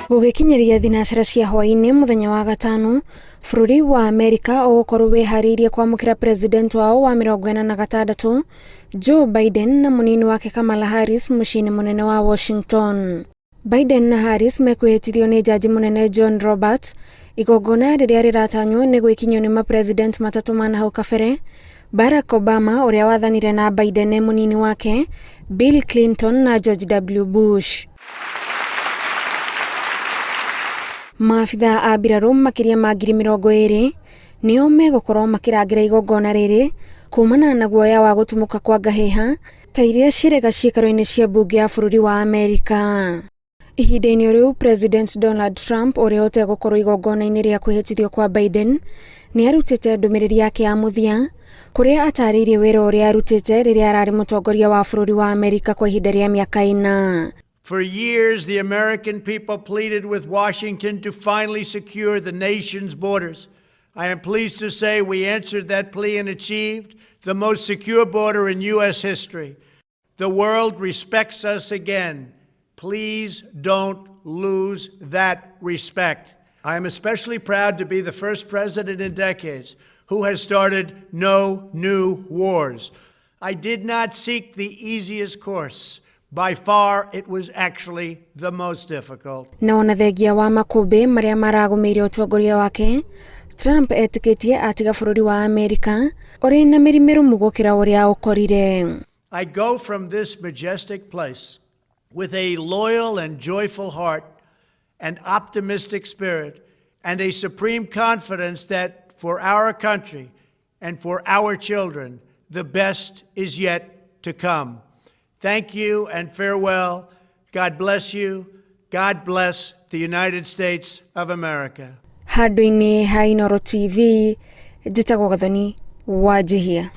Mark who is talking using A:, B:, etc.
A: Gũgĩkinyĩria thinacara cia hwaĩ-inĩ mũthenya wa gatano, bũrũri wa Amerika ũgũkorwo wĩharĩirie kwamũkĩra president wao wa 46 Joe Biden na mũnini wake Kamala Harris mũciĩ-inĩ mũnene wa Washington. Biden na Harris mekwĩhĩtithio nĩ jaji mũnene John Roberts, igongona rĩrĩa rĩratanywo nĩ gwĩkinyio nĩ mapresident matatũ ma nahau kabere, Barack Obama ũrĩa wathanire na Biden e mũnini wake, Bill Clinton na George W. Bush. Maabithaa a mbirarũ makĩria ma 20,000 nĩo megũkorwo makĩrangĩra igongona rĩrĩ kumana na guoya wa gũtumũka kwa ngahĩha ta iria ciĩrĩga ciikaro-inĩ cia mbunge ya bũrũri wa Amerika. Ihinda-inĩ rĩu, President Donald Trump ũrĩa ũtegũkorwo igongona-inĩ rĩa kwĩhĩtithio kwa Biden nĩ arutĩte ndũmĩrĩri yake ya mũthia kũrĩa atarĩirie wĩra ũrĩa arutĩte rĩrĩa ararĩ mũtongoria wa bũrũri wa Amerika kwa ihinda rĩa mĩaka ĩna.
B: For years, the American people pleaded with Washington to finally secure the nation's borders. I am pleased to say we answered that plea and achieved the most secure border in U.S. history. The world respects us again. Please don't lose that respect. I am especially proud to be the first president in decades who has started no new wars. I did not seek the easiest course. By far, it was actually the most difficult.
A: Na ona thengia wa makũmbĩ marĩa maragũmĩire ũtongoria wake, Trump etĩkĩtie atiga bũrũri wa Amerika ũrĩ na mĩri mĩrũmu gũkĩra ũrĩa ũkorire.
B: I go from this majestic place with a loyal and joyful heart, an optimistic spirit, and a supreme confidence that for our country and for our children, the best is yet to come. Thank you and farewell. God bless you. God bless the United States of America.
A: Handũ-inĩ ha Inooro TV, njĩtagwo Gathoni Wanjihia.